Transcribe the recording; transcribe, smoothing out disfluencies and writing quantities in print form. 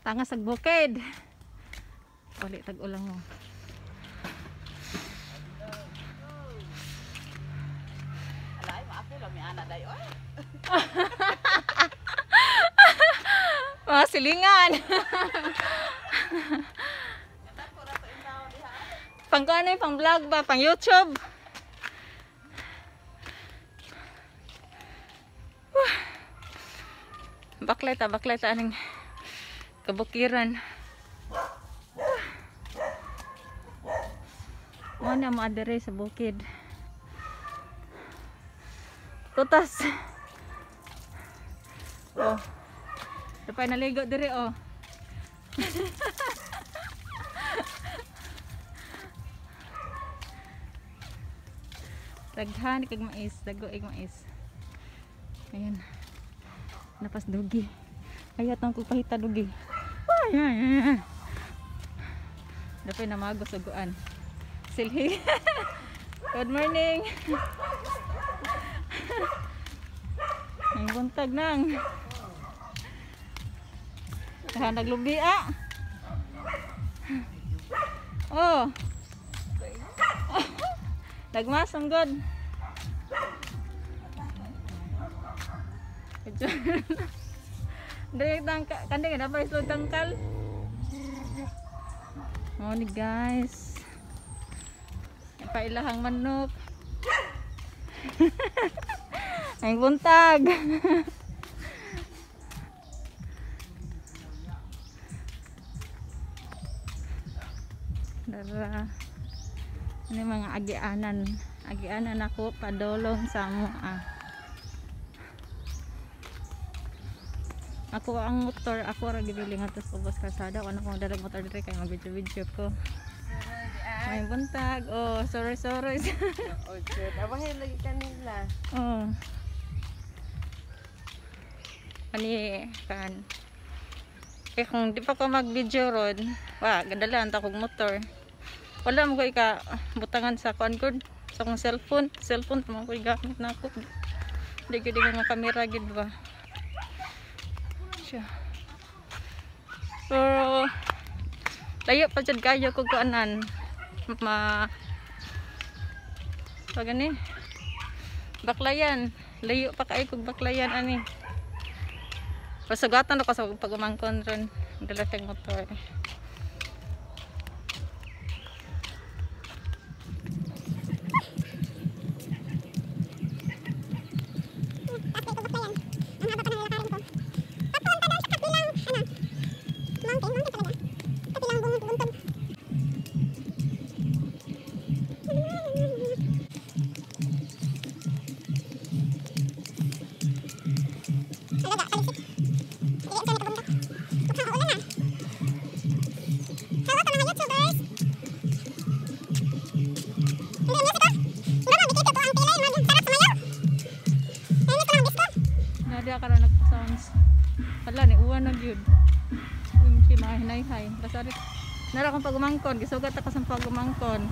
Tangas ag bukid. Uli tag ulang mo. Alay, maako lang mi ana day oy. Mga silingan. Pang kuan eh, pang vlog ba, pang YouTube. Baklay ta aning kabukiran. Mo na mo adere sa bukid. Tutas. Oh. Dapay naligo dire oh. Daghan kag mais, dago ig mais. Ayan. Napas dugi. Ayat ang pahita dugi. Ay, ay, ay. Dapay namago suguan. Silhi. Good morning. Ang buntag nang. Kahan naglubi ah. Oh. Nagmasong god. Dili tangka kanding na pa islod tangkal. Mo ni guys. Pailahang manok. Ang buntag. Dara. Ano yung mga agianan? Agianan ako padolong sa mua. Ako ang motor, ako ra gibili nga sa ubos kalsada. Ano kung dalag motor diri kay mag-video-video ko. May buntag. Oh, sorry sorry. Oh, shit. Abahin lagi kanila. Oh. Ani kan. Eh kung di pa ko mag-video ron, wa gadalan ta kog motor. Wala mo ko ika butangan sa kuan gud, sa akong cellphone. Cellphone man ko gamit na ako. Di gud nga kamera gid ba. Siya. Pero layo pa jud kayo kog kuanan. Ma pag ani Baklayan, layo pa kay kog baklayan ani. Pasugatan ako sa pagumangkon ron, dala tag motor. Nadia karon nagpa-sounds. Hala ni uwan na gyud. Uy, mga hinay-hay. Basta nara akong pagumangkon, gisugat ako sa pagumangkon.